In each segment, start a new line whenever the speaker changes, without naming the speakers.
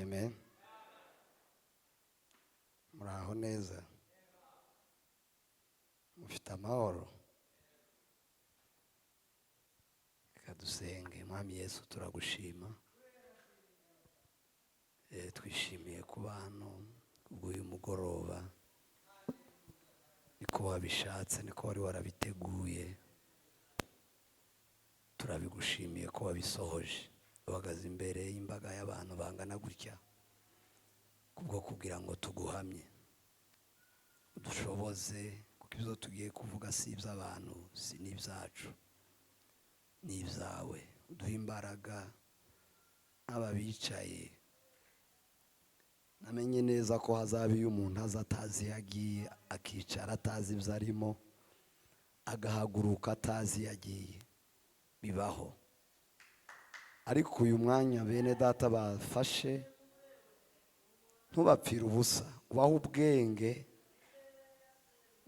Amen. Muraho neza, mufite amahoro. Reka dusenge. Mwami Yesu, turagushima. Twishimiye kuba hano kubw'uyu mugoroba, niko wabishatse, niko wari warabiteguye. Turabigushimiye ko wabisohoje. Uhagaze imbere y'imbaga y'abantu bangana gutya kubwo kugira ngo tuguhamye, udushoboze, kuko ibyo tugiye kuvuga si iby'abantu, si n'ibyacu, ni ibyawe. Uduhe imbaraga nk'aba bicaye. Namenye neza ko hazaba iyo umuntu aza atazi iyo agiye, akicara atazi ibyo arimo, agahaguruka atazi iyo agiye, bibaho. Ariko uyu mwanya bene data bafashe, ntubapfire ubusa, ubahe ubwenge,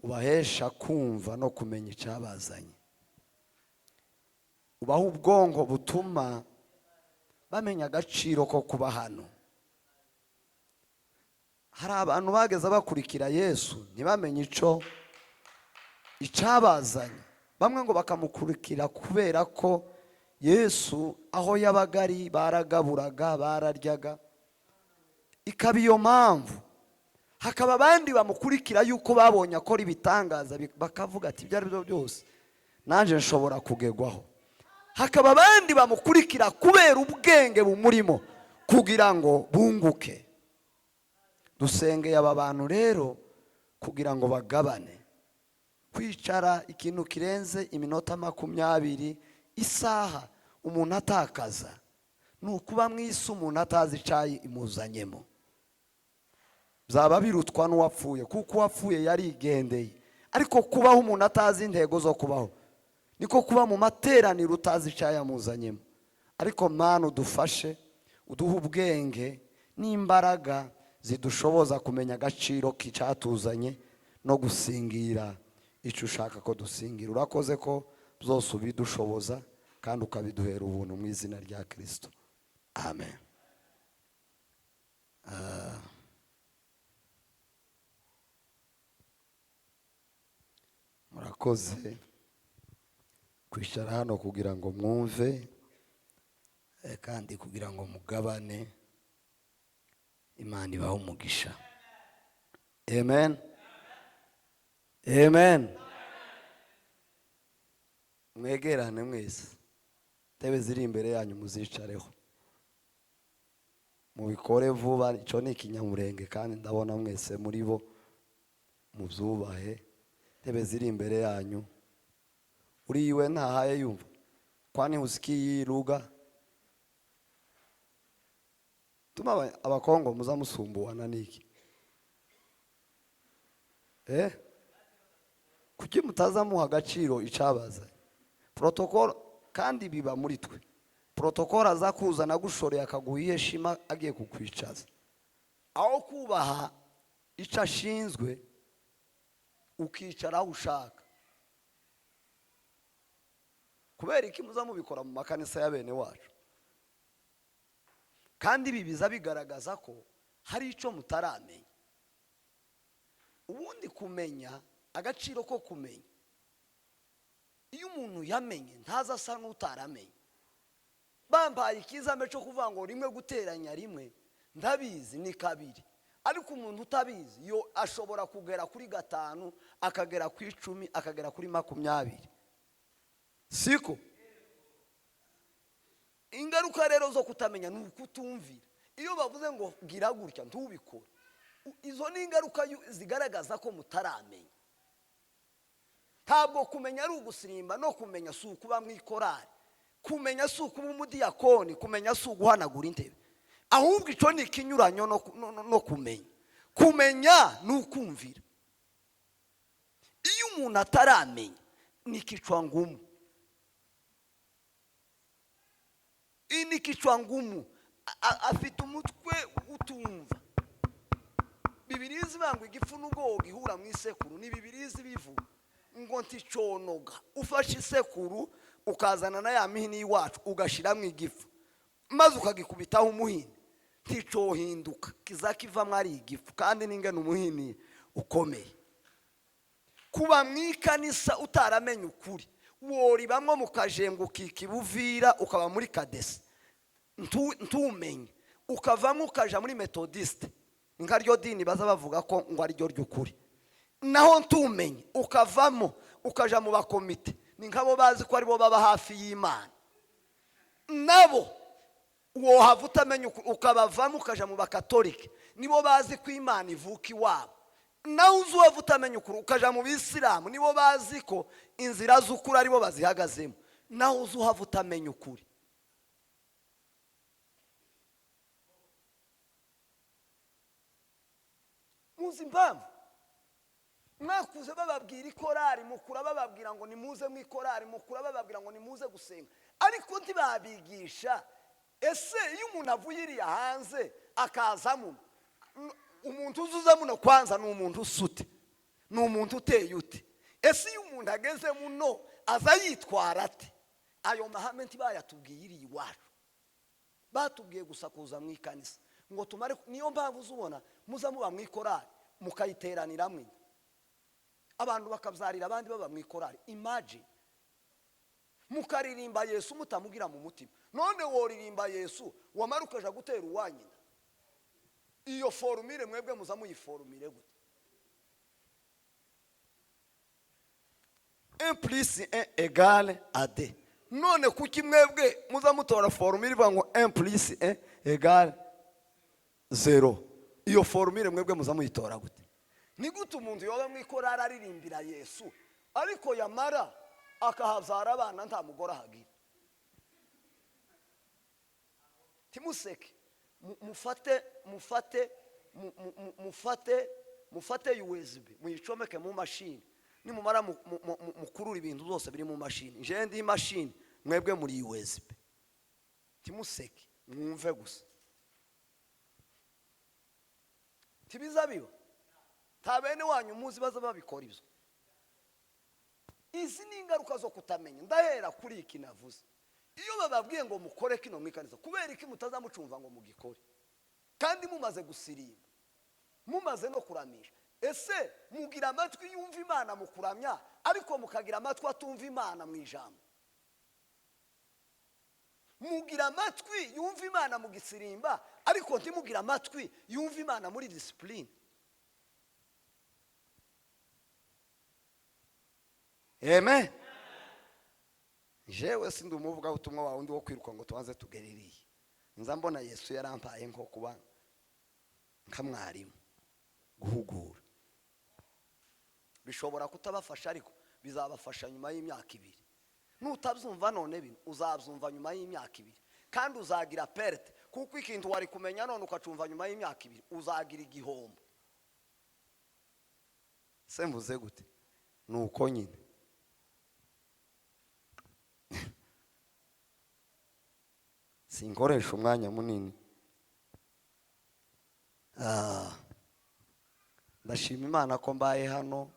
ubahesha kumva no kumenya icyabazanye, ubahe ubwonko butuma bamenya agaciro ko kuba hano. Hari abantu bageze bakurikira Yesu ntibamenye ico icyabazanye. Bamwe ngo bakamukurikira kubera ko Yesu aho yabaga ari baragaburaga, bararyaga, ikaba iyo mpamvu. Hakaba abandi bamukurikira yuko babonye akora ibitangaza, bakavuga ati ibyo ari byo byose nanjye nshobora kugerwaho. Hakaba abandi bamukurikira kubera ubwenge bumurimo kugira ngo bunguke. Dusengeye aba bantu rero kugira ngo bagabane. Kwicara ikintu kirenze iminota 20, isaha, umuntu atakaza, ni ukuba mu isi umuntu atazi icyayi imuzanyemo. Byaba birutwa n'uwapfuye, kuko uwapfuye yarigendeye. Ariko kubaho umuntu atazi intego zo kubaho, niko kuba mu materaniro utazi icyayi amuzanyemo. Ariko Mana, udufashe, uduhe ubwenge n'imbaraga zidushoboza kumenya agaciro k'icyatuzanye no gusingira icyo ushaka ko dusingira. Urakoze ko byose ubidushoboza kandi ukabiduhera ubuntu, mu izina rya Kirisito, amen. Murakoze kwicara hano kugira ngo mwumve, kandi kugira ngo mugabane. Imana ibahe umugisha. Amen, amen. Mwegerane mwese, intebe ziri imbere yanyu muzicareho, mubikore vuba. Icyo ni ikinyamurenge, kandi ndabona mwese muri bo mubyubahe. Intebe ziri imbere yanyu. Uriwe ntahaye yumva, kwani husikii lugha? Tuma abakongo muza musumbuwana niki? Kuki mutaza muha agaciro icabaza protocol? Kandi biba muri twe, protocol aza kuzana agushoreye, akaguha iheshima, agiye kukwicaza aho kubaha icyo ashinzwe, ukicara aho ushaka. Kubera iki muza mubikora mu makanisa ya bene wacu? Kandi ibi biza bigaragaza ko hari icyo mutaramenya. Ubundi kumenya, agaciro ko kumenya, iyo umuntu yamenye ntaza asa n'utaramenye. Bambaye ikizame cyo kuvuga ngo rimwe guteranya rimwe, ndabizi ni kabiri. Ariko umuntu utabizi yo ashobora kugera kuri 5, akagera ku 10, akagera kuri 20, siko? Ingaruka rero zo kutamenya ni ukutumvira. Iyo bavuze ngo gira gutya ntubikore, izo ni ingaruka zigaragaza ko mutaramenya. Ntabwo kumenya ari ugusirimba, no kumenya si ukuba mu ikorari, kumenya si ukuba umudiyakoni, kumenya si uguhanagura intebe. Ahubwo icyo ni ikinyuranyo no kumenya. Kumenya ni ukumvira. Iyo umuntu ataramenya ni kichwa ngumu. Iyi ni kichwa ngumu, afite umutwe utumva. Bibiliya ivuga ngo igifu nubwo wogihura mu isekuru, ni Bibiliya ibivuga ngo nticonoga. Ufashe isekuru ukazana na ya mihini y'iwacu, ugashyiramo igifu, maze ukagikubitaho umuhini. Nticohinduka, kizakivamo ari igifu, kandi n'ingano umuhini ukomeye. Kuba mu ikanisa utaramenye ukuri, woribamwo mukajenga, ukika ibuvira, ukaba muri kadesi, ntumenye, ukavamo ukaja muri metodiste, nka ryo dini baza bavuga ko ngo ariryo ry'ukuri, naho ntumenye, ukavamo ukaja mu bakomite, ni nk'abo bazi ko aribo baba hafi y'Imana, nabo wohava utamenya ukuri, ukabavamo ukaja mu bakatolike, nibo bazi ko Imana ivuka iwabo, nawe uzi uwava utamenya ukuri, ukaja mu bisilamu, nibo bazi ko inzira z'ukuri aribo bazihagazemo, nawe uzi uhava utamenya ukuri. Muzi impamvu mwakuze bababwira ikorari, mukura bababwira ngo nimuze mu ikorari, mukura bababwira ngo nimuze gusenga, ariko ntibabigisha. Ese iyo umuntu avuye iriya hanze akaza muno, umuntu uzuza muno kwanza ni umuntu usute, ni umuntu uteye ute? Ese iyo umuntu ageze muno aza yitwara ate? Ayo mahame ntibayatubwiye iri iwacu, batubwiye gusa kuza mu ikanisa ngo tumare. Niyo mpamvu uzubona muza muba mu ikorari mukayiteraniramo inda, abantu bakabyarira abandi baba mu ikorari. Imagine mukaririmba Yesu mutamugira mu mutima. None woririmba Yesu wamara ukaja gutera uwanyina? Iyo formule mwebwe muza muyiforumire gute? 1 plus 1 égale à 2. None kuki mwebwe muza mutora formule ivuga ngo 1 plus 1 égale 0? Iyo formule mwebwe muza muyitora gute? Ni gute umuntu yoba mu ikorari aririmbira Yesu, ariko yamara akahabyara abana nta mugore ahagira? Timuseke, mufate mufate mufate mufate USB, muyicomeke mu mashini, nimumara mukurura ibintu byose biri mu mashini. Nje ndi imashini, mwebwe muri USB. Timuseke, mwumve gusa. Tibiza biba nta bene wanyu muzi baza babikora ibyo. Izi ni ingaruka zo kutamenya. Ndahera kuri iki navuze: iyo bababwiye ngo mukore kino mu ikanisa, kubera iki mutazamucumva ngo mugikore kandi mumaze gusirimba, mumaze no kuramisha? Ese mugira amatwi yumva Imana mu kuramya, ariko mukagira amatwi atumva Imana mu ijambo? Mugira amatwi yumva Imana mu gisirimba, ariko ntimugire amatwi yumva Imana muri discipline. Amen. Jewe sindi umuvugabutumwa wawe undi wo kwiruka ngo tubanze tugere iriya. Nza mbona Yesu yarampaye nko kuba nka mwarimu, guhugura. Bishobora kutabafasha, ariko bizabafasha nyuma y'imyaka 2. Nutabyumva none bino, uzabyumva nyuma y'imyaka 2, kandi uzagira perte, kuko ikintu wari kumenya none ukacumva nyuma y'imyaka 2, uzagira igihombo. Se mvuze gute? Nuko nyine sinkoresha umwanya munini. Ndashima Imana ko mbaye hano.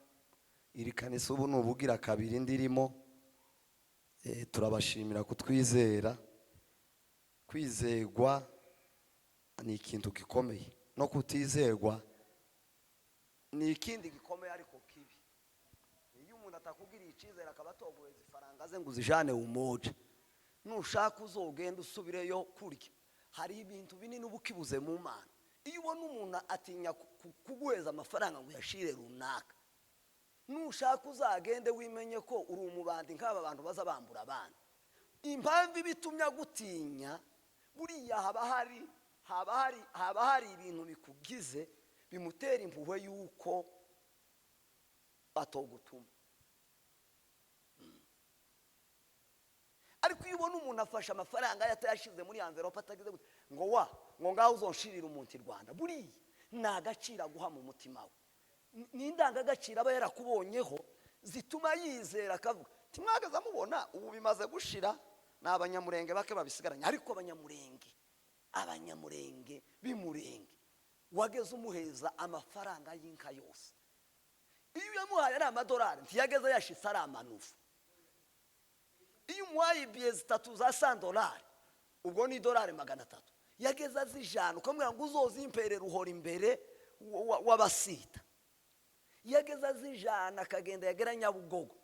Iri kanisa ubu ni ubugira kabiri ndirimo. Turabashimira kutwizera. Kwizegwa ni ikintu gikomeye, no kutizegwa ni ikindi gikomeye ariko kibi. Iyo umuntu atakugiriye icyizere, akaba atoguheza ifaranga ze ngo uzijane umoje, nushaka uzogenda usubireyo kurya. Hari ibintu binini uba ukibuze mu Mana. Iyo ubona umuntu atinya kuguheza amafaranga ngo uyashire runaka, nushaka uzagende wimenye ko uri umubandi nk'aba bantu baza bambura abana. Impamvu ibitumye agutinya, buriya haba hari ibintu bikugize bimutera impuhwe y'uko batogutuma. Ariko iyo ubona umuntu afashe amafaranga ye atayashize muri envelope, atagize gute, ngo wa ngo ngaho uzonshirira umuntu i Rwanda, buriya ni agaciro aguha mu mutima we, ni indangagaciro aba yarakubonyeho zituma yizera, akavuga timwagaze amubona. Ubu bimaze gushira, ni abanyamurenge bake babisigaranye, ariko abanyamurenge b'imurenge wageze umuheza amafaranga y'inka yose, iyo uyamuhaye ari amadolari ntiyageze yashitse ari amanufu. Iyo umuhaye ibiye zitatu za sandolari, ubwo ni idolari 300. Yageze azijana, ukamubwira ngo uzozimperera, uhora imbere w'abasita. Yageze azijana, akagenda, yagera Nyabugogo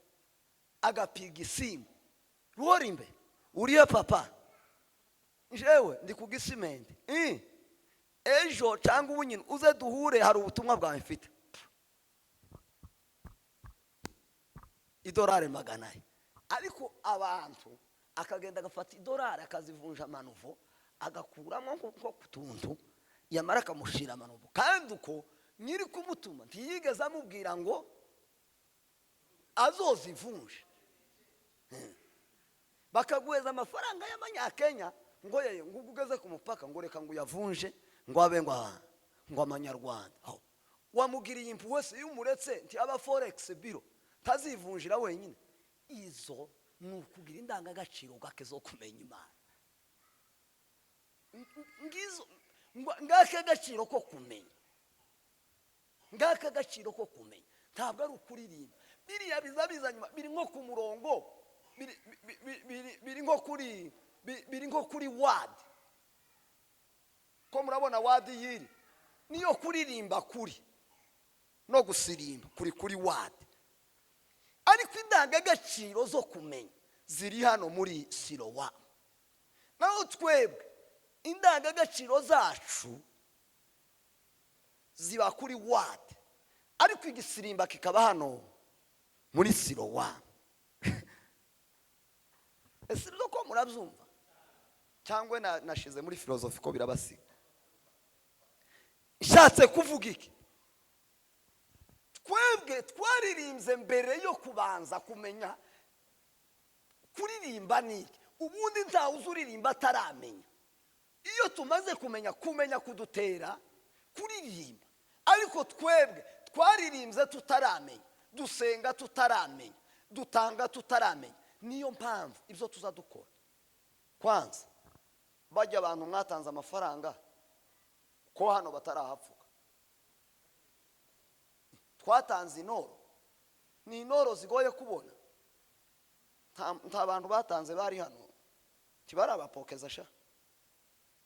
agapiga isimu: "Ruhora imbere, uriye papa? Jewe ndi ku Gisimenti. Ejo cyangwa ubu nyine uze duhure, hari ubutumwa bwawe mfite." Idolari 400. Ariko abantu akagenda agafata idolari, akazivunja amanuvo, agakuramo nko ku tuntu, yamara akamushira amanuvo. Kandi uko nyiri kumutuma ntiyigeze amubwira ngo azozivunje. Bakaguheza amafaranga y'amanyakenya ngo yeye, ngo ubwo ugeze ku mupaka ngo reka ngo uyavunje, ngo abe ngo amanyarwanda. Aho wamugiriye impuhwe se? Iyo umuretse ntiyaba forex bureau, ntazivunjira wenyine. Izo ni ukugira indangagaciro gake zo kumenya Imana. Ngizo ngaka agaciro ko kumenya, ngaka agaciro ko kumenya. Ntabwo ari ukuririmba. Biriya biza nyuma, biri nko ku murongo, biri nko kuri wadi. Ko murabona wadi yiri niyo kuririmba kuri no gusirimba kuri wadi, ariko indangagaciro zo kumenya ziri hano muri Sirowa. Naho twebwe indangagaciro zacu ziba kuri wadi, ariko igisirimba kikaba hano muri Sirowa. Ese ibyo ko murabyumva, cyangwa nashize muri filozofi ko birabasiga? Nshatse kuvuga iki? Twebwe twaririmbye mbere yo kubanza kumenya kuririmba ni iki. Ubundi ntawe uzi uririmba ataramenya. Iyo tumaze kumenya, kumenya kudutera kuririmba. Ariko twebwe twaririmbye tutaramenya, dusenga tutaramenya, dutanga tutaramenya. Niyo mpamvu ibyo tuza dukora, kwanza bajya abantu mwatanze amafaranga ko hano batarahapfuka. Twatanze inoro, ni inoro zigoye kubona. Nta bantu batanze bari hano, ntibarabapokeza sha.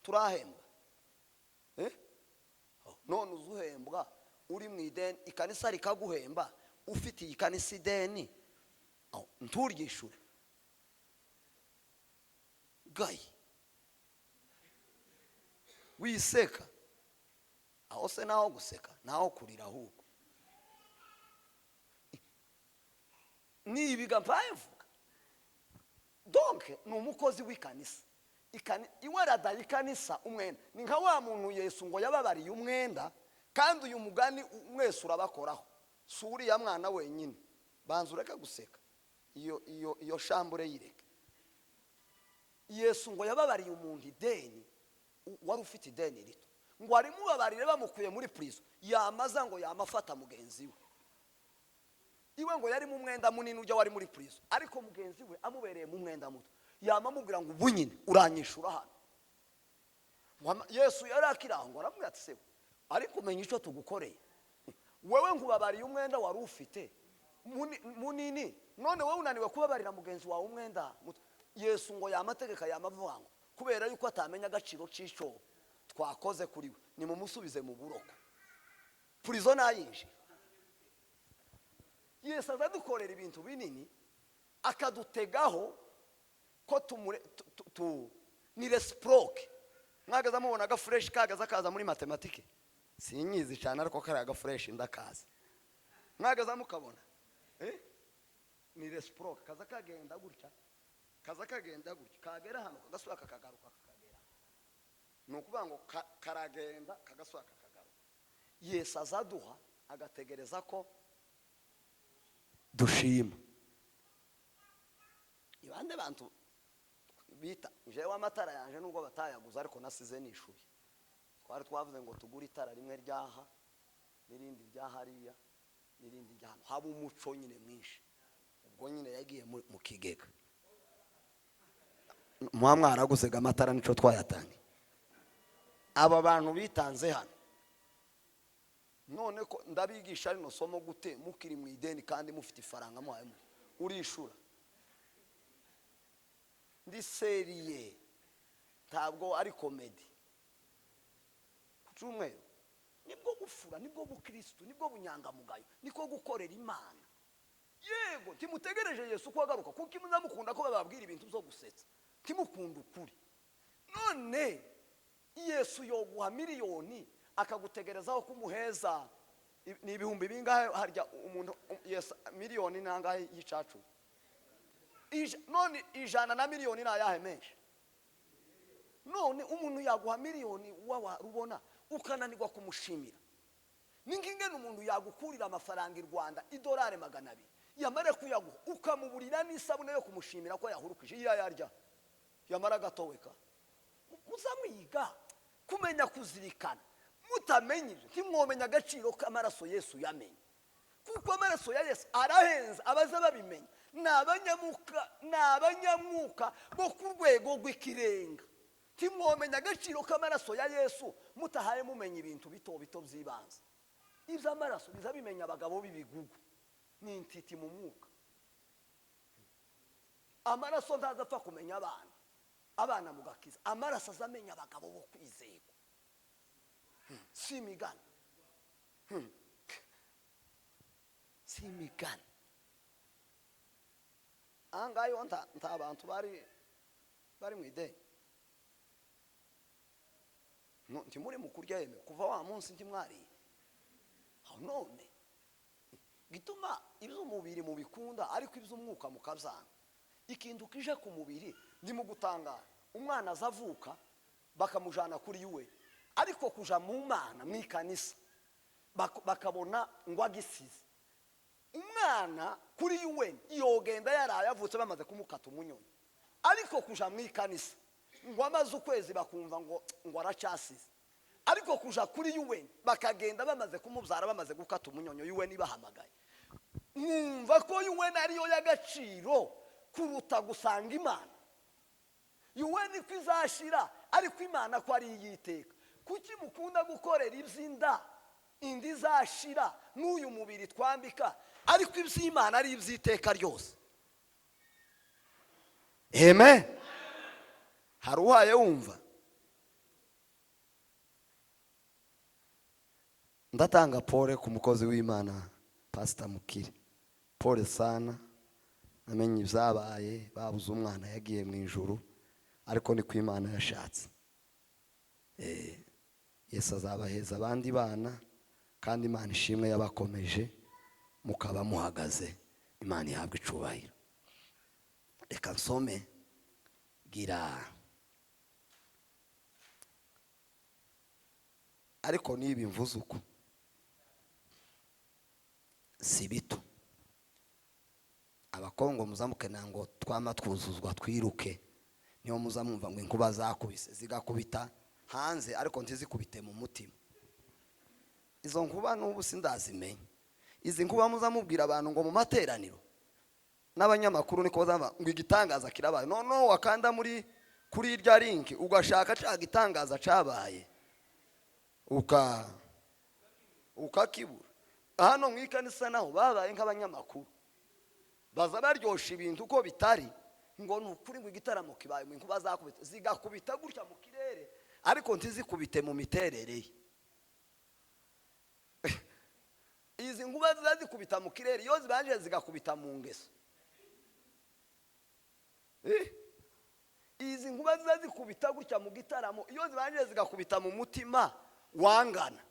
Turahembwa. Eh? None uzuhembwa uri mu ideni, ikanisa rikaguhemba ufitiye ikanisa ideni, aho, nturyishure gayi wiseka. Aho se naho guseka, naho kurira ahubwo? Nibiga mpaye mvuga, donc ni umukozi w'ikanisa. Iwe aradaye ikanisa umwenda. Ni nka wa muntu Yesu ngo yababariye umwenda. Kandi uyu mugani mwese urabakoraho, si uriya mwana wenyine. Banza ureke guseka, iyo shambure yireke. Yesu ngo yababariye umuntu ideni, wari ufite ideni rito, ngo arimubabarire bamukuye muri prison. Yamaza ngo yamafata mugenzi we iwe, ngo yari mu mwenda munini ujya wari muri prison, ariko mugenzi we amubereye mu mwenda muto. Yama amubwira ngo ubu nyine uranyishura hano. Yesu yari akiri aho, ngo aramubwira ati: "Sewe, ariko umenya icyo tugukoreye wewe? Nkubabariye umwenda wari ufite munini, none wowe unaniwe kubabarira mugenzi wawe umwenda muto." Yesu ngo yamategeka, yamavuga ngo kubera yuko atamenya agaciro c'icyo twakoze kuri we, nimumusubize mu buroko, prison nayinjira. Yesu aza dukorera ibintu binini, akadutegaho ko tumure ni réciproque. Mwagaza mubona agaflèche kagaza kaza muri mathématiques? Sinyizi cyane, ariko kariya agaflèche ndakazi. Mwagaza mukabona? Eh? Ni réciproque, kaza kagenda gutya, kaza kagenda gutya, kagera hano kagasubira kakagaruka kakagera. Ni ukuvuga ngo karagenda kagasubira kakagaruka. Yesu azaduha, agategereza ko dushima. Ibande bantu bita jewe amatara yanje, nubwo batayaguze, ariko nasize nishuye. Twari twavuze ngo tugure itara rimwe ryaha, n'irindi rya hariya, n'irindi rya hano, haba umuco nyine mwinshi. Ubwo nyine yagiye mu kigega. Muba mwaraguzega amatara, nico twayatangiye. Aba bantu bitanze hano, none ko ndabigisha rino somo gute mukiri mu ideni kandi mufite ifaranga muhaye urishura? Ndi sérieux, ntabwo ari comédie. Cyumweru nibwo bufura, nibwo bukristu, nibwo bunyangamugayo, niko gukorera Imana. Yego, ntimutegereje Yesu ko agaruka, kuko muzamukunda ko bababwira ibintu byo gusetsa, ntimukunda ukuri. None Yesu yoguha miliyoni akagutegerezaho kumuheza ni ibihumbi bingahe? Harya umuntu Yesu miliyoni nangahe y'icacu? None 100 na miliyoni ni ayahe menshi? None umuntu yaguha miliyoni warubona ukananirwa kumushimira. Ni nk'ingene umuntu yagukurira amafaranga i Rwanda, idolari 200, yamara kuyaguha ukamuburira n'isabune yo kumushimira ko yahurukije iyo yarya, yamara agatoweka. Muzamwiga kumenya kuzirikana. Mutamenye ibyo ntimwomenya agaciro k'amaraso Yesu yamenye, kuko amaraso ya Yesu arahenze. Abaza babimenya ni abanyamwuka bo ku rwego rw'ikirenga. Ntimwomenya agaciro k'amaraso ya Yesu mutahaye mumenya ibintu bito bito by'ibanze. Iby'amaraso biza bimenya abagabo b'ibigugu n'intiti mu mwuka. Amaraso ntaza apfa kumenya abana, abana mu gakiza. Amaraso azamenya abagabo bo kwizerwa. Si imigani, si imigani. Aha ngaha yo nta bantu bari mu ideni. Ntimuri mu kurya yeme kuva wa munsi ntimwariye. Aho none gituma iby'umubiri mubikunda ariko iby'umwuka mukabyanga. Ikintu kije ku mubiri ni mu gutangara. Umwana azavuka bakamujana kuri we, ariko kuja mu Mana mu ikanisa bakabona ngo agisize umwana kuri we, yogenda yaraye avutse bamaze kumukata umunyoni, ariko kuja mu ikanisa ngo amaze ukwezi bakumva ngo aracyasize. Ariko kuja kuri we bakagenda bamaze kumubyara, bamaze gukata umunyonyo, yuwe nibahamagaye mwumva ko yuwe ariyo y'agaciro kuruta gusanga Imana. Yuwe niko izashira, ariko Imana ko ari iyiteka. Kuki mukunda gukorera iby'inda? Indi izashira n'uyu mubiri twambika, ariko iby'Imana ari iby'iteka ryose. Amen. Hari uhaye wumva? Ndatanga pole ku mukozi w'Imana Pastor Mukire. Pole sana, namenye ibyabaye, babuze umwana yagiye mu ijuru, ariko ni ku Imana yashatse. Yesu azabaheza abandi bana, kandi Imana ishimwe yabakomeje mukaba muhagaze. Imana ihabwe icubahiro. Reka nsome gira, ariko niba mvuze uko si bito. Abakongo muzamuke nango twama twuzuzwa twiruke, niyo muzamumva ngo inkuba zakubise zigakubita hanze ariko ntizikubite mu mutima. Izo nkuba n'ubu sindazimenya. Izi nkuba muzamubwira abantu ngo mu materaniro n'abanyamakuru niko bazava ngo igitangaza kirabaye. No no, wakanda muri kuri irya link ugashaka ca gitangaza cabaye ukakibura. Hano mu ikanisa naho babaye nk'abanyamakuru, baza baryosha ibintu uko bitari, ngo ni ukuri ngo igitaramo kibaye, ngo inkuba zakubita zigakubita gutya mu kirere ariko ntizikubite mu miterere ye. Izi nkuba zizikubita mu kirere iyo zibanje zigakubita mu ngeso. Izi nkuba zizikubita gutya mu gitaramo iyo zibanje zigakubita mu mutima wangana.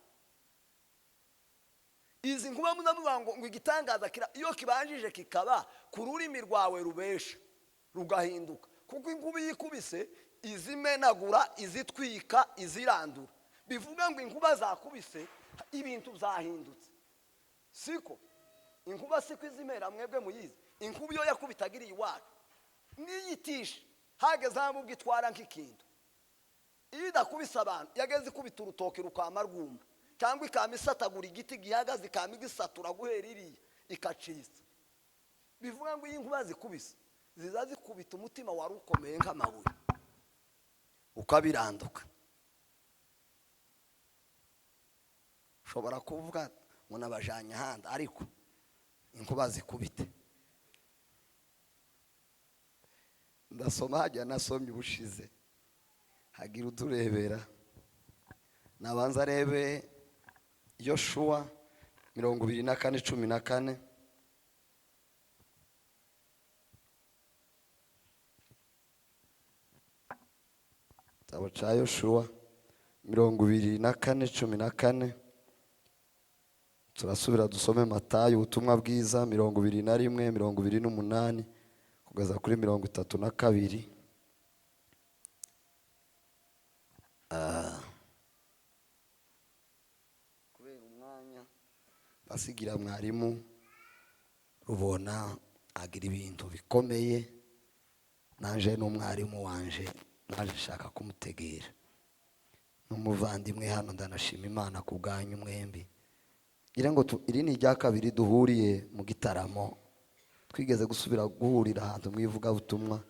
Izi nkuba muzamuvuga ngo igitangaza kira iyo kibanjije kikaba ku rurimi rwawe rubesha rugahinduka, kuko inkuba yikubise izimenagura, izitwika, izirandura. Bivuga ngo inkuba zakubise ibintu byahindutse. Siko inkuba siko izimera, mwebwe muyizi. Inkuba iyo yakubitaga iri iwacu niyitisha hageze aho ubwo itwara nk'ikintu, iyo idakubise abantu yageze ikubita urutoki rukama rwuma, cyangwa ikama isatagura igiti gihagaze, ikama igisatura guhera iriya ikacitsa. Bivuga ngo iyo inkuba zikubise ziza zikubita umutima wari ukomeye nk'amabuye ukabiranduka. Ushobora kuvuga ngo nabajanye ahandi, ariko inkuba zikubite. Ndasoma hajya nasomye ubushize, hagira uturebera Nabanza arebe Yoshuwa 24:14. Igitabo cya Yoshuwa 24:14. Turasubira dusome Matayo ubutumwa bwiza 21:28 kugeza kuri 32. Kubera umwanya basigira mwarimu Rubona agira ibintu bikomeye, nanje n'umwarimu wanje naje nshaka kumutegera n'umuvandimwe hano. Ndanashima Imana ku bwanyu mwembi. Ngira ngo iri ni irya kabiri duhuriye mu gitaramo, twigeze gusubira guhurira ahantu mu ivugabutumwa,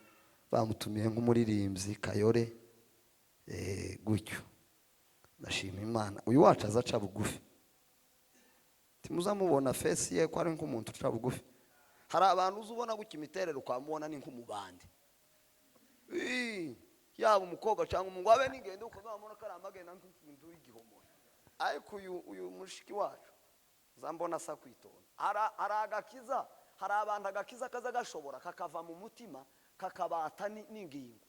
bamutumiye nk'umuririmbyi Kayore, gutyo. Ndashima Imana. Uyu wacu aza aca bugufi, timuzamubona face ye ko ari nk'umuntu uca bugufi. Hari abantu uzi ubona gutya imiterere ukamubona ni nk'umubandi, yaba umukobwa cyangwa umuhungu, abe n'ingendo ukazamubona ko ari amagenda nk'inzu y'igihomora. Ariko uyu mushiki wacu zambona asa kwitonda. Hari agakiza, hari abantu agakiza kaza gashobora kakava mu mutima kakabata n'ingingo.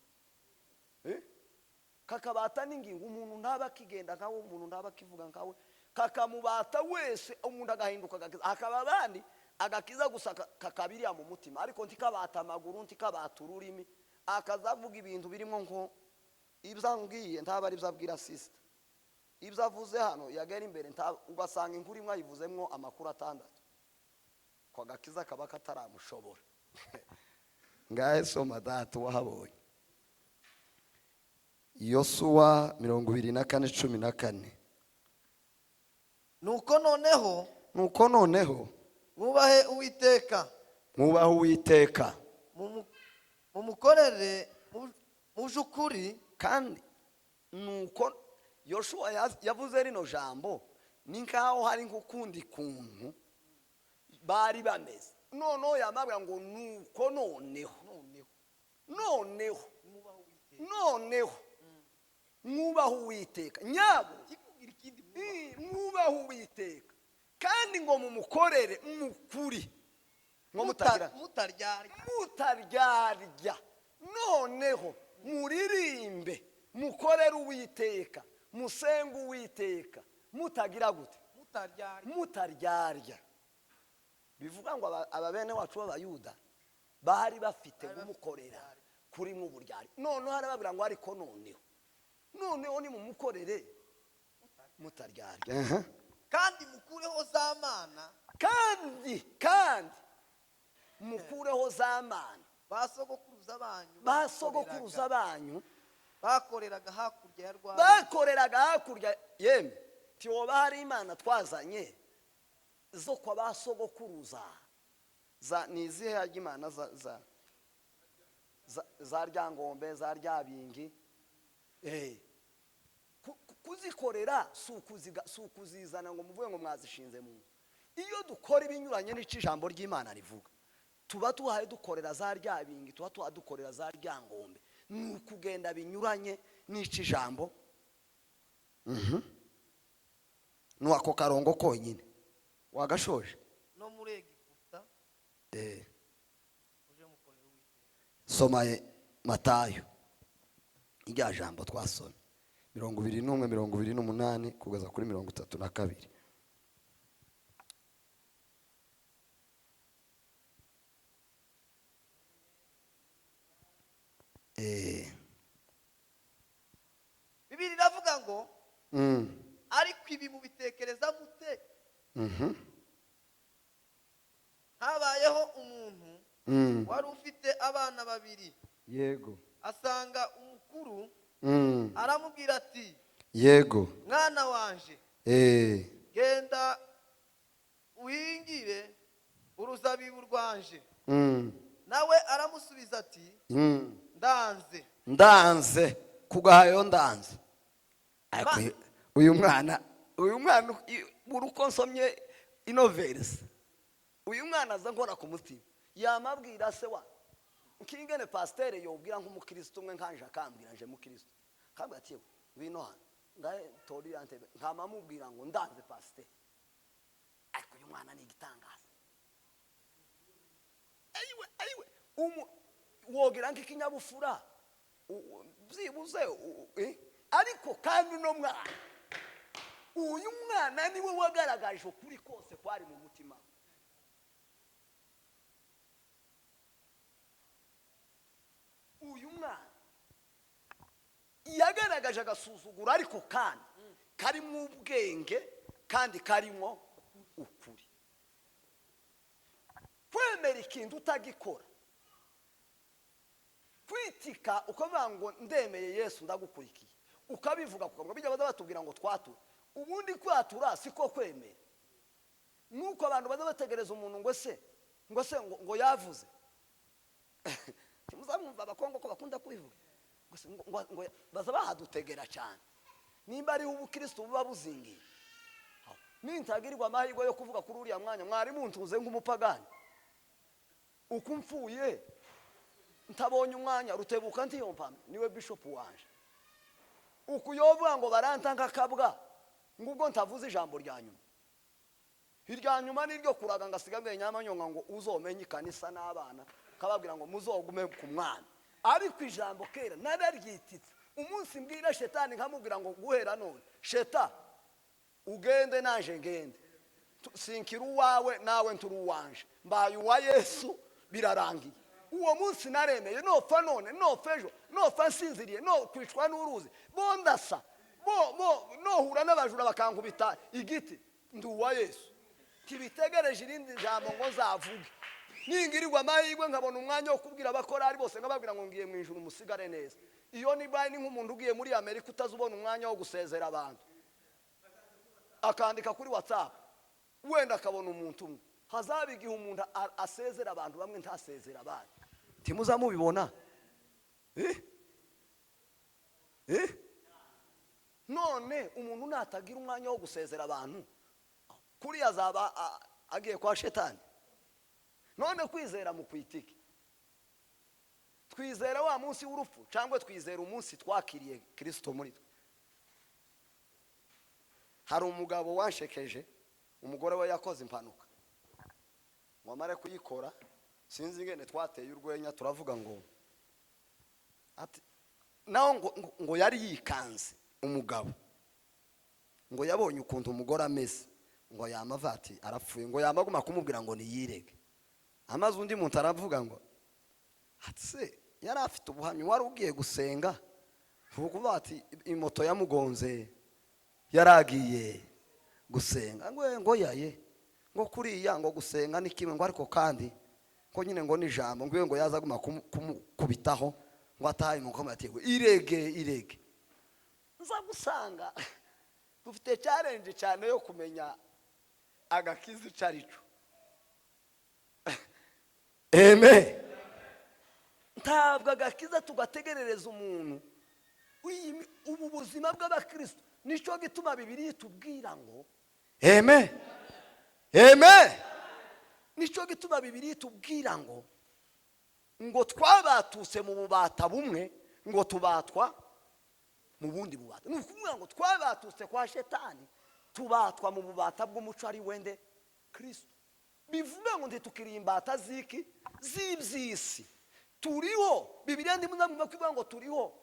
Kakabata n'ingingo, umuntu ntaba akigenda nkawe, umuntu ntaba akivuga nkawe, kakamubata wese, umuntu agahinduka agakiza. Hakaba abandi agakiza gusa kakabiriya mu mutima, ariko ntikabata amaguru, ntikabata ururimi, akazavuga ibintu birimo nko ibyo ambwiye ntaba ari ibyo abwira sister, ibyo avuze hano yagera imbere ugasanga inkuru imwe ayivuzemwo amakuru 6, kwa gakiza kaba kataramushobora. Ngahe soma data wahabonye. Yosuwa 24:14.
Nuko noneho,
Nuko noneho
mwubahe Uwiteka,
mwubahe Uwiteka,
mumukorere mujukuri.
Kandi nuko Yoshua yavuze rino jambo ni nkaho hari nk'ukundi kuntu bari bameze. Noneho yamabwira ngo nuko noneho, noneho, noneho mwubahe Uwiteka nyabo, mwubahe Uwiteka kandi ngo mumukorere mukuri, ngo mutagira
mutaryarya,
mutaryarya. Noneho muririmbe mukorere Uwiteka, musenge Uwiteka mutagira gute?
Mutaryarya.
Mutaryarya. Bivuga ngo aba bene wacu b'Abayuda bari bafite kumukorera kuri mu buryarya. Noneho arababwira ngo ariko noneho, noneho ni mumukorere mutaryarya.
Kandi mukureho za mana,
kandi mukureho za mana
basogokuruza banyu,
basogokuruza banyu
bakoreraga hakurya ya Rwanda,
bakoreraga hakurya. Yemwe tiwoba hari imana twazanye zo kwa basogokuruza za ni izihe harya imana za Ryangombe, za Ryabingi, kuzikorera si ukuzizana ngo muvuge ngo mwazishinze mu nzu. Iyo dukora ibinyuranye n'icyo ijambo ry'Imana rivuga, tuba tuhaye dukorera za Ryabingi, tuba tuhaye dukorera za Ryangombe. Ni ukugenda binyuranye n'icyo ijambo. Ni ako karongo konyine wagashoje.
No muri Egiputa uje mukorera Uwiteka.
Soma Matayo irya jambo twasomye 21:28 kugeza kuri 32.
Bibiri iravuga ngo ariko ibi mubitekereza mute? Habayeho umuntu wari ufite abana babiri. Asanga umukuru aramubwira ati, mwana wanje, genda uhingire uruzabibu rwanje. Nawe aramusubiza ati, ndanze.
Ndanze kugahayo ndanze. Ariko uyu mwana buri uko nsomye ino verse, uyu mwana aza nkora ku mutima, yamabwira se wa nkingene pasteur yobwira nk'umukristo umwe nkanje akambwira nje mukristo, akambwira ati yewe ngwino hano Ngahe toriya ntebe, nkamamubwira ngo ndanze pasiteri, ariko uyu mwana ni igitangaza. Ayiwe ayiwe, wogera nk'ikinyabufura byibuze, ariko kandi uno mwana, uyu mwana niwe wagaragaje ukuri kose kwari mu mutima. Uyu mwana yagaragaje agasuzuguro, ariko kandi karimo ubwenge, kandi karimo ukuri. Kwemera ikintu utagikora, kwitika ukavuga ngo ndemeye Yesu ndagukurikiye, ukabivuga kuko bijya baza batubwira ngo twature. Ubundi kwatura siko kwemera. Nuko abantu baza bategereza umuntu ngo se ngo se ngo yavuze. Muzamwumva abakongo ko bakunda kubivuga ngo ngo baza bahadutegera cyane. Nimba ari ubukristo buba buzingiye, nintagirirwa amahirwe yo kuvuga kuri uriya mwanya, mwari muntuze nk'umupagani. Uko mfuye ntabonye umwanya, Rutebuka ntiyompame niwe bishop wanje. Ukuyovuga ngo baranta nkakabwa ngubwo ntavuze ijambo rya nyuma. Irya nyuma niryo kuraga ngasiga nyamanyonga ngo uzomenye ikanisa n'abana, kababwira ngo muzogume ku mwana. Ariko ijambo kera nararyititse. Umunsi mbwira shetani nkamubwira ngo guhera none sheta ugende naje ngende, sinkira uwawe nawe nturi uwanje, mbaye uwa Yesu, birarangiye. Uwo munsi naremeye, nopfa none, nopfa ejo, nopfa nsinziriye, no kwicwa n'uruzi, bo ndasa, bo nohura n'abajura bakankubita igiti, ndi uwa Yesu. Tibitegereje irindi jambo ngo nzavuge. Ningirirwa amahirwe nkabona umwanya wo kubwira abakorari bose nkababwira ngo ngiye mu ijuru musigare neza. Iyo ni bayi ni nk'umuntu ugiye muri Amerika utazubona umwanya wo gusezera abantu, akandika kuri WhatsApp, wenda akabona umuntu umwe. Hazaba igihe umuntu asezera abantu bamwe ntasezera abandi. Ntimuza mubibona? None umuntu natagira umwanya wo gusezera abantu, kuri azaba agiye kwa shetani. None kwizera mu kwitike, twizera wa munsi w'urupfu cyangwa twizera umunsi twakiriye Kristo muri twe? Hari umugabo wanshekeje, umugore we yakoze impanuka, ngo amare kuyikora sinzi ingene twateye urwenya, turavuga ngo ati naho ngo yari yikanze umugabo, ngo yabonye ukuntu umugore ameze, ngo yamava ati arapfuye, ngo yamaguma kumubwira ngo niyirege. Amaze undi muntu aravuga ngo ati se yari afite ubuhamya, wari ugiye gusenga, vuga ati imoto yamugonze yaragiye gusenga, ngo yaye ngo kuriya ngo gusenga ni kimwe, ngo ariko kandi ngo nyine ngo ni jambo ngo ngo yaza guma kumukubitaho ngo ataye mu koma ati irege irege. Nza gusanga dufite challenge cyane yo kumenya agakiza carico. Amen. Ntabwo agakiza tugategerereza umuntu. Ubu buzima bw'abakristo nico gituma Bibiliya itubwira ngo amen amen. Nico gituma Bibiliya itubwira ngo twabatuse mu bubata bumwe, ngo tubatwa mu bundi bubata. Ni ukuvuga ngo twabatuse kwa shetani, tubatwa mu bubata bw'umuco ari wende Kristo. Bivuga ngo ntitukiri imbata ziki z'iby'isi. Turiho, Bibiliya ndimuzamwumva ko ngo turiho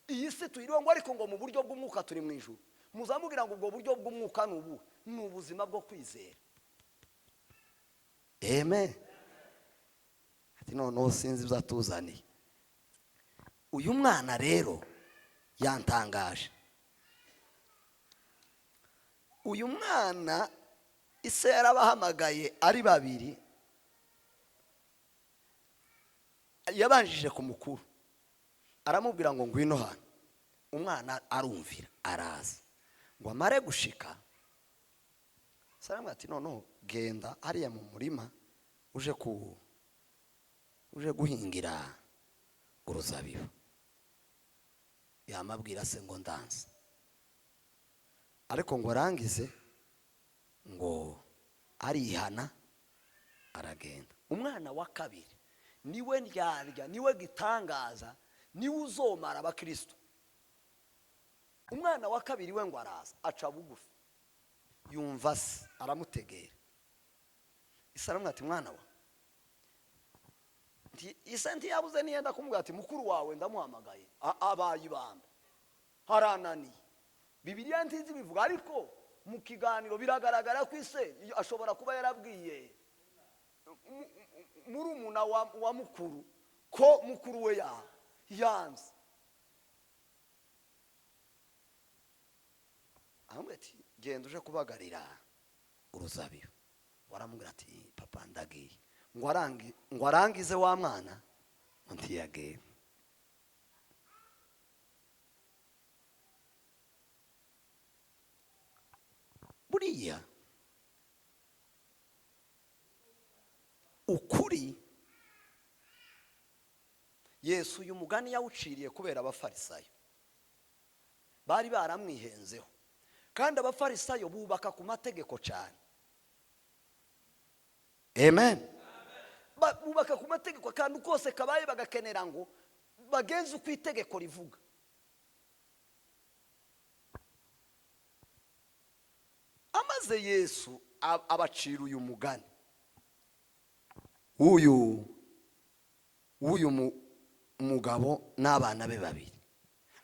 iyi si tuyiriho, ngo ariko ngo mu buryo bw'umwuka turi mu ijuru. Muzamubwira ngo ubwo buryo bw'umwuka ni ubu, ni ubuzima bwo kwizera. Amen. Ati noneho sinzi ibyo atuzaniye. Uyu mwana rero yantangaje. Uyu mwana ise yarabahamagaye ari babiri, yabanjije ku mukuru aramubwira ngo ngwino hano. Umwana arumvira araza, ngo amare gushika saramwe ati noneho genda hariya mu murima uje guhingira uruzabibu. Yamabwira se ngo ndanze, ariko ngo arangize ngo arihana aragenda. Umwana wa kabiri niwe ndyarya, niwe gitangaza, niwe uzomara abakristo. Umwana wa kabiri we ngo araza aca bugufi, yumva se aramutegera. Ise aramubwira ati mwana wa, ise ntiyabuze niyenda kumubwira ati mukuru wawe ndamuhamagaye, abaye ibamba harananiye. Bibiliya ntizi bivuga, ariko mu kiganiro biragaragara ko ise ashobora kuba yarabwiye murumuna wa mukuru ko mukuru we yanze. Aramubwira ati genda uje kubagarira uruzabibu. Waramubwira ati papa ndagiye. Ngo arangize wa mwana ntiyagenda. Buriya ukuri Yesu uyu mugani yawuciriye kubera abafarisayo bari baramwihenzeho, kandi abafarisayo bubaka ku mategeko cyane. Amen. Bubaka ku mategeko kandi kose kabaye bagakenera ngo bagenze uko itegeko rivuga. Amaze Yesu abacira uyu mugani uyu mugabo n'abana be babiri.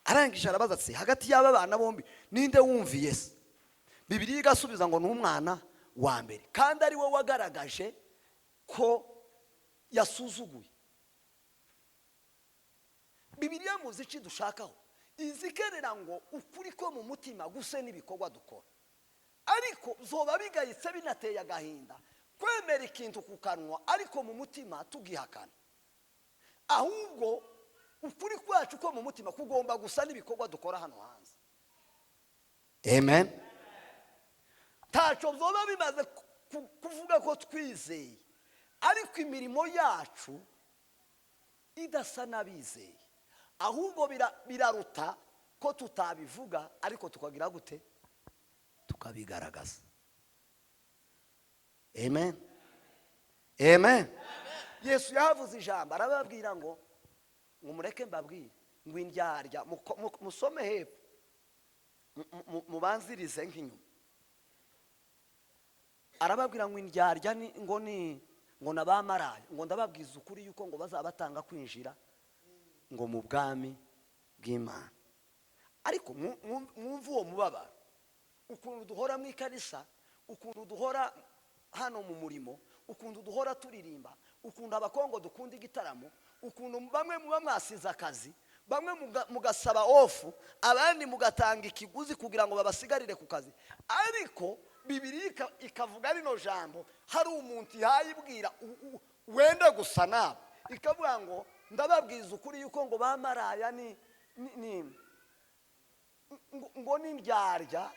Arangije arabaza ati hagati y'aba bana bombi ninde wumviye se? Bibiliya igasubiza ngo ni umwana wa mbere, kandi ari we wagaragaje ko yasuzuguye. Bibiliya muzi iki dushakaho, izikerera ngo ukuri ko mu mutima guse n'ibikorwa dukora, ariko zoba bigayitse binateye agahinda kwemera ikintu ku kanwa ariko mu mutima tugihakana. Ahubwo ukuri kwacu ko mu mutima kugomba gusa n'ibikorwa dukora hano hanze. Amen. Ntacyo byoba bimaze kuvuga ko twizeye ariko imirimo yacu idasa n'abizeye, ahubwo biraruta ko tutabivuga ariko tukagira gute, tukabigaragaza. Amen. Amen. Yesu yavuze ijambo arababwira ngo mureke mbabwire ngo indyarya musome hepfo mubanzirize nk'inyuma. Arababwira ngo indyarya ngo ni ngo nabamaraye, ngo ndababwiza ukuri yuko ngo bazabatanga kwinjira ngo mu bwami bw'Imana. Ariko mwumve uwo mubabaro, ukuntu duhora mu ikanisa, ukuntu duhora hano mu murimo, ukuntu duhora turirimba, ukuntu abakongo dukunda igitaramo, ukuntu bamwe muba mwasize akazi, bamwe mugasaba ofu, abandi mugatanga ikiguzi kugira ngo babasigarire ku kazi. Ariko Bibiliya ikavuga rino jambo, hari umuntu ihayibwira wenda gusa nabo, ikavuga ngo ndababwiza ukuri yuko ngo bamaraya ni ngo n'indyarya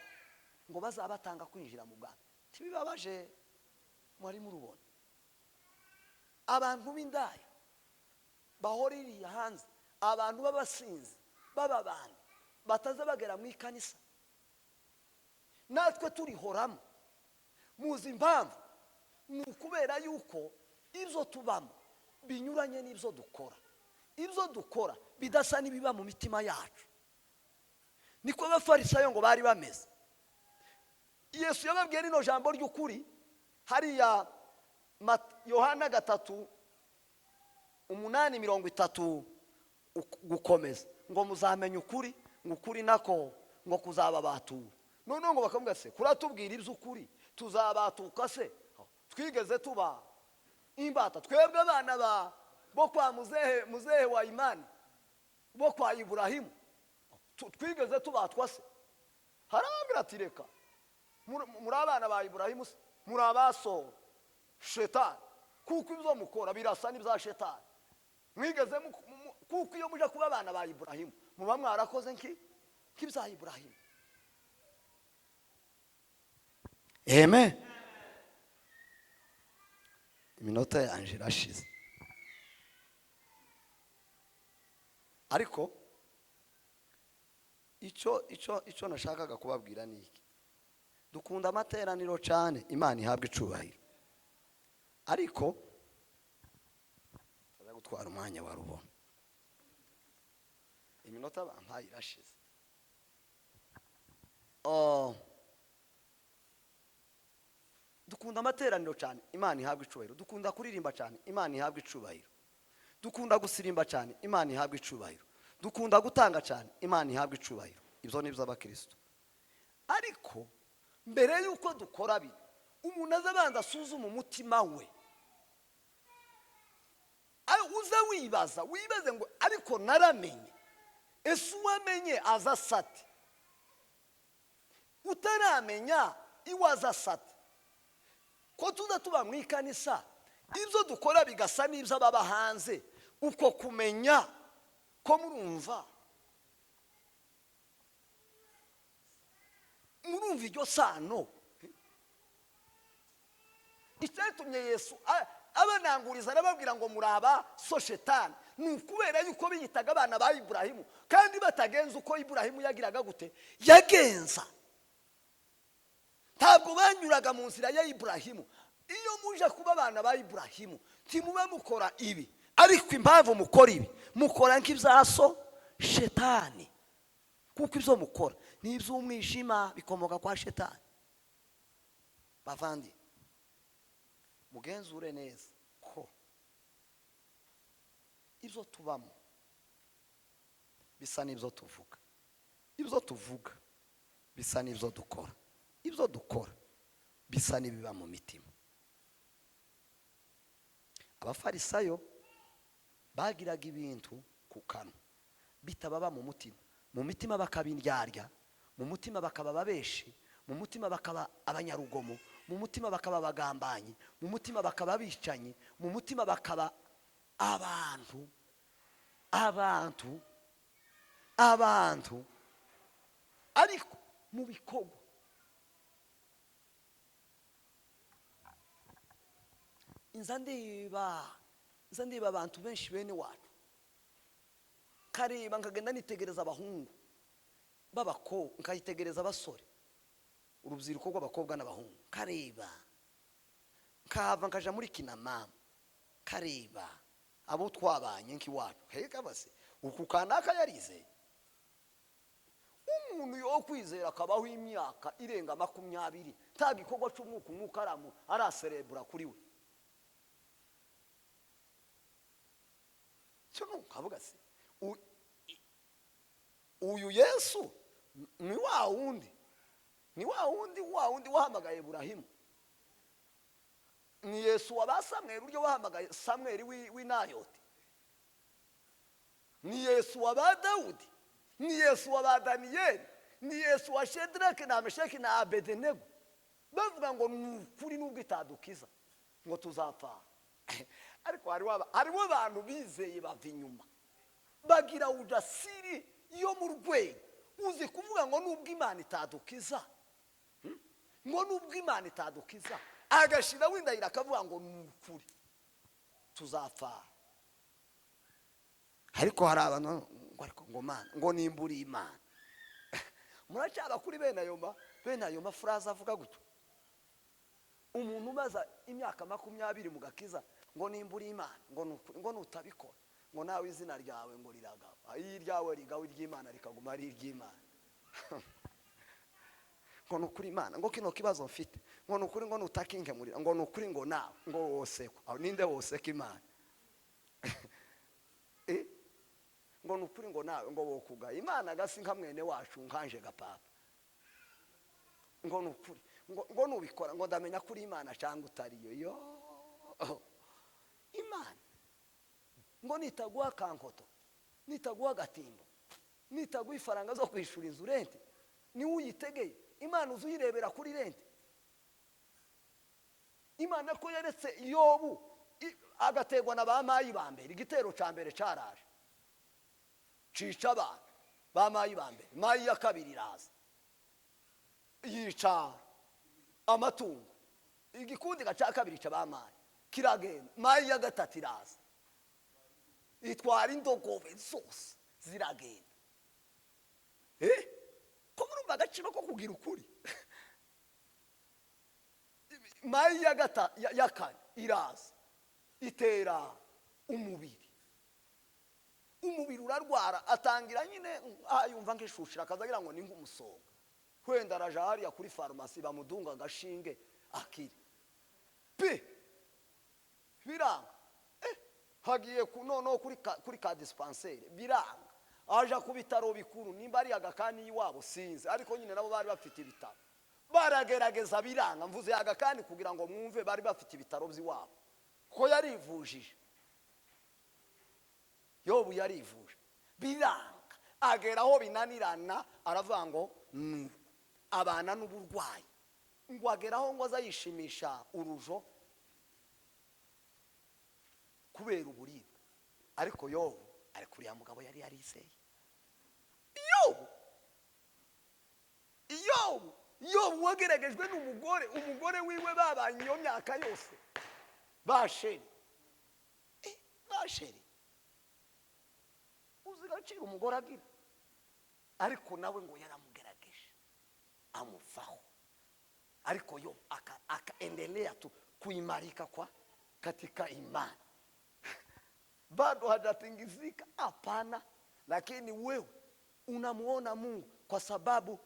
ngo bazabatanga kwinjira mu bwami. Tibibabaje mwari murubona abantu b'indaya bahoririye hanze, abantu b'abasinzi b'ababandi bataza bagera mu ikanisa, natwe turihoramo. Muzi impamvu? Ni ukubera yuko ibyo tubamo binyuranye n'ibyo dukora, ibyo dukora bidasa n'ibiba mu mitima yacu. Niko abafarisayo ngo bari bameze. Yesu yababwiye rino jambo ry'ukuri hariya Yohana 3:8-30 gukomeza, ngo muzamenye ukuri, ngo ukuri nako ngo kuzababatura. None ngo bakavuga se kuratubwira iby'ukuri tuzabatuka se? Twigeze tuba imbata twebwe abana ba bo kwa muzehe wa Imani, bo kwa Ibrahimu, twigeze tubatwa se? Harababwira ati reka, muri abana ba Ibrahimu se, muri abaso shetani, kuko ibyo mukora birasa n'ibya shetani. Mwigeze kuko iyo muje kuba abana ba Ibrahimu muba mwarakoze nk'ibya Ibrahimu. Amen. Iminota yanje irashize, ariko icyo nashakaga kubabwira ni iki: dukunda amateraniro cyane, Imana ihabwa icubahiro, ariko taza gutwara umwanya wa rubona. Iminota bampaye irashize. Oh. Dukunda amateraniro cyane, Imana ihabwa icubahiro. Dukunda kuririmba cyane, Imana ihabwa icubahiro. Dukunda gusirimba cyane, Imana ihabwa icubahiro. Dukunda gutanga cyane, Imana ihabwa icubahiro. Ibyo ni iby'abakristo. Ariko mbere y'uko dukora bino, umuntu aza abanza asuzuma umutima we. Uze wibaza, wibaze ngo ariko naramenye. Ese uwamenye aza asate? Utaramenya iwe aza asate? Ko tuza tuba mu ikanisa, ibyo dukora bigasa n'ibyo ababa hanze, uko kumenya ko murumva iryo sano. Icyatumye Yesu abananguriza arababwira ngo muraba so shetani, ni ukubera yuko biyitaga abana ba Iburahimu kandi batagenza uko Iburahimu yagiraga gute yagenza. Ntabwo banyuraga mu nzira ya Iburahimu. Iyo muje kuba abana ba Iburahimu ntimuba mukora ibi, ariko impamvu mukora ibi, mukora nk'ibya so shetani, kuko ibyo mukora ni iby'umwijima, bikomoka kwa shetani. Bavandi, mugenzure neza ko ibyo tubamo bisa n'ibyo tuvuga, ibyo tuvuga bisa n'ibyo dukora, ibyo dukora bisa n'ibiba mu mitima. Abafarisayo bagiraga ibintu ku kanwa bitababa mu mutima, mu mitima bakaba indyarya, mu mutima bakaba ababeshi, mu mutima bakaba abanyarugomo, mu mutima bakaba abagambanyi, mu mutima bakaba abicanyi, mu mutima bakaba abantu abantu abantu, ariko mu bikorwa nza ndeba abantu benshi bene wacu, kareba nkagenda nitegereza abahungu b'abakobwa, nkayitegereza abasore, urubyiruko rw'abakobwa n'abahungu, kareba nkahava nkaja muri kinamama, kareba abo twabanye nk'iwacu, heka base uku kanaka yarize. Umuntu yo kwizera akabaho imyaka irenga 20 nta gikorwa cy'umwuka umwuka araserebura kuri we. Cyo nukavuga se uyu Yesu ni wa wundi, ni wa wundi, wa wundi wahamagaye Iburahimu, ni Yesu wa ba Samweli uryo wahamagaye Samweli w'Inayoti, ni Yesu wa ba Dawudi, ni Yesu wa ba Daniyeli, ni Yesu wa Shedrake na Meshaki na Abedenego. Bavuga ngo ni ukuri nubwo itadukiza ngo tuzapfa. Ariko hariho abantu bizeye bava inyuma bagira ujasiri yo mu rwego. Uzi kuvuga ngo nubwo Imana itadukiza, ngo nubwo Imana itadukiza, agashira windahira akavuga ngo ni ukuri tuzapfa. Ariko hari abantu ngo ariko ngo Mana, ngo nimburi Imana. Muracyaba kuri bene ayo mafuraza avuga gutyo. Umuntu umaze imyaka 20 mu gakiza ngo nimburi Imana, ngo nukuri, ngo nutabikora, ngo nawe izina ryawe ngo riragawa, iryawe rigawe iry'Imana rikaguma ari iry'Imana. Ngo nukuri Imana, ngo kino kibazo mfite, ngo nukuri, ngo nutakinkemurira, ngo nukuri, ngo nawe ngo wosekwa. Aho ninde woseka Imana? Ngo nukuri, ngo nawe ngo wokugaye Imana gasi nka mwene wacu nkanje gapapa. Ngo nukuri, ngo nubikora ngo ndamenya kuri Imana cyangwa utariyo. Yo Imana ngo nitaguha kankoto, nitaguha gatimbo, nitaguha ifaranga zo kwishura inzu rente, ni uyitegeye Imana uzuyirebera kuri rente. Imana ko yaretse Yobu agategwa na ba mayi ba mbere, igitero ca mbere caraje cica abantu ba mayi ba mbere, mayi ya kabiri iraza yica amatungo, igikundi ca kabiri ca ba mayi kiragenda, mayi ya gatatu iraza itwara indogobe zose ziragenda. Ko murumva agaciro ko kugira ukuri. Mayi ya ya kane iraza itera umubiri, umubiri urarwara, atangira nyine yumva nkishushira akazagira ngo ni nk'umusonga. Wenda araja hariya kuri farumasi bamudunga agashinge akire pe, biranga. Hagiye noneho kuri ka dispensaire, biranga. Aja ku bitaro bikuru, nimba ari agakani iwabo sinzi, ariko nyine nabo bari bafite ibitaro, baragerageza biranga. Mvuze agakani kugira ngo mwumve, bari bafite ibitaro by'iwabo ko yarivujije. Yobu yarivuje biranga, agera aho binanirana, aravuga ngo nuko abana n'uburwayi, ngo ageraho ngo aza yishimisha urujo kubera uburibwe. Ariko Yobu, ariko uriya mugabo yari yarizeye Yobu. Yobu wageragejwe n'umugore, umugore wiwe babanye iyo myaka yose, basheri. Basheri, uzi agaciro umugore agira? Ariko nawe ngo yaramugerageje amuvaho, ariko yo akaendelea tu kuimarika kwa katika imani, bado hajatingizika. Hapana, lakini wewe unamuona Mungu kwa sababu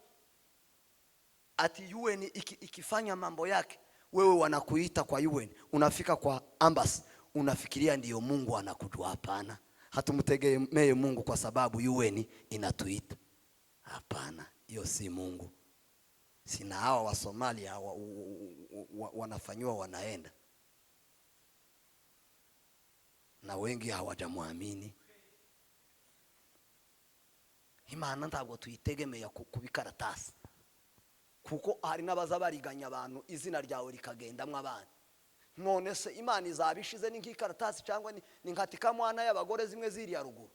ati UN ikifanya mambo yake, wewe wanakuita kwa UN, unafika kwa embassy, unafikiria ndiyo Mungu anakujua. Hapana, hatumtegemee Mungu kwa sababu UN inatuita. Hapana, hiyo si Mungu. Sina hawa wa Somalia wanafanyiwa, wanaenda na wengi hawajamwamini. Imana ntabwo tuyitegemea ku bikaratasi, kuko hari n'abaza bariganya abantu, izina ryawe rikagendamwo abana. None se Imana izaba ishize ni nk'ikaratasi, cyangwa ni nka tikamwana y'abagore zimwe ziriya ruguru?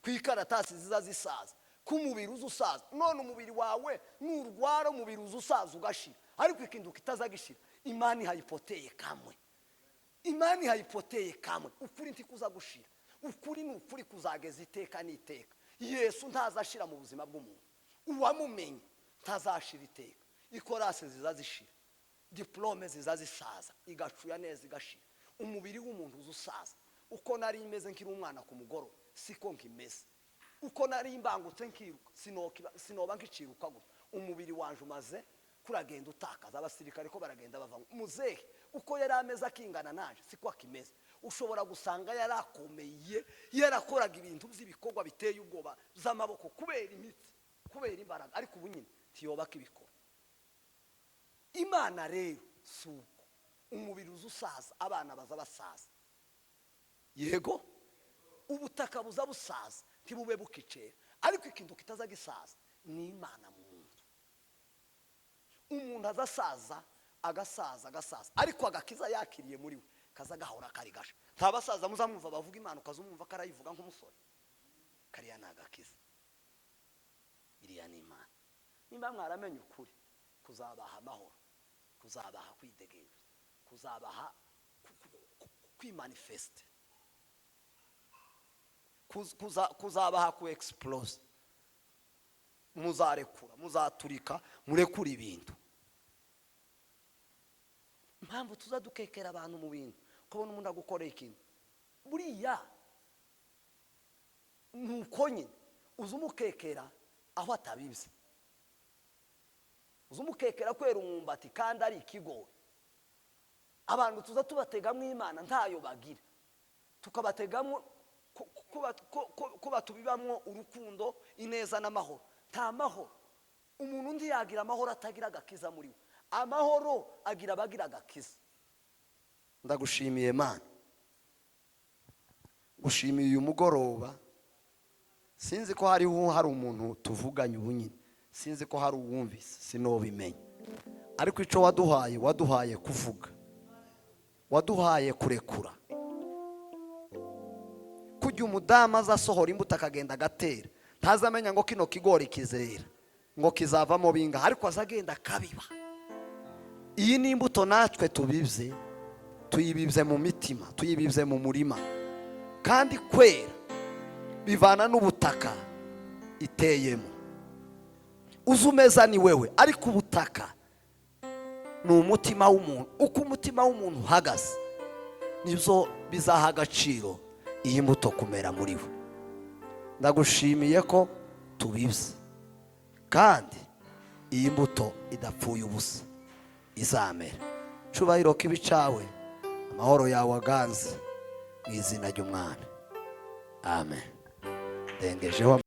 Ku ikaratasi ziza zisaza, ko umubiri uza usaza. None umubiri wawe nurwara, umubiri uza usaza ugashira, ariko ikintu kitaza gishira, imani haipoteye kamwe, imani haipoteye kamwe. Ukuri ntikuza gushira, ukuri ni ukuri kuzageza iteka n'iteka. Yesu ntazashira mu buzima bw'umuntu, uwamumenye ntazashira iteka. Ikorasi ziza zishira, diplome ziza zisaza, igacuya neza igashira. Umubiri w'umuntu uza usaza. Uko nari imeze nkiri umwana ku mugoroba siko nkimeze, uko nari imbangutse nkiruka sinoba nkiciruka gutya. Umubiri wanje umaze kuragenda utakaza, abasirikare ko baragenda bava. Muzehe uko yari ameze akingana naje siko akimeze. Ushobora gusanga yarakomeye, yarakoraga ibintu by'ibikorwa biteye ubwoba z'amaboko kubera imitsi, kubera imbaraga, ariko ubu nyine ntiyobaka ibikora. Imana rero si uko, umubiri uza usaza, abana baza basaza, yego, ubutaka buza busaza ntibube bukicera, ariko ikintu kitaza gisaza ni Imana mu muntu. Umuntu azasaza, agasaza, agasaza, ariko agakiza yakiriye muri we kaza gahora kari gasha. Nta basaza muzamwumva bavuga Imana, ukazumwumva karayivuga nk'umusore. Kariya ni agakiza, iriya ni Imana. Nimba mwaramenye ukuri, kuzabaha amahoro, kuzabaha kwidegemvya, kuzabaha kwimanifeste, kuzabaha ku explose. Muzarekura, muzaturika, murekura ibintu. Impamvu tuza dukekera abantu mu bintu, ukabona umuntu agukoreye ikintu, buriya nuko nyine uza umukekera aho atabibye, uza umukekera kwera umwumbati kandi ari ikigori. Abantu tuza tubategamo Imana ntayo bagira, tukabategamo ko batubibamwo urukundo, ineza n'amahoro. Nta mahoro umuntu undi yagira amahoro atagira agakiza muri we. Amahoro agira abagira agakiza. Ndagushimiye Mana, gushimiye uyu mugoroba. Sinzi ko hariho hari umuntu tuvuganye ubu nyine, sinzi ko hari uwumvise, sinobimenya, ariko icyo waduhaye, waduhaye kuvuga, waduhaye kurekura. Kujya umudamu azasohora imbuto akagenda agatera, ntazamenya ngo kino kigori kizera ngo kizavamo binga, ariko azagenda akabiba. Iyi ni imbuto natwe tubibye, tuyibibye mu mitima, tuyibibye mu murima, kandi kwera bivana n'ubutaka iteyemo. Uzi umeza ni wewe, ariko ubutaka ni umutima w'umuntu. Uko umutima w'umuntu uhagaze nibyo bizaha agaciro iyi mbuto kumera muri we. Ndagushimiye ko Tubibye kandi iyi mbuto idapfuye ubusa, izamera. Cubahiro k'ibicawe, amahoro yawe aganze, mu izina ry'Umwana, amen. Ndengejeho.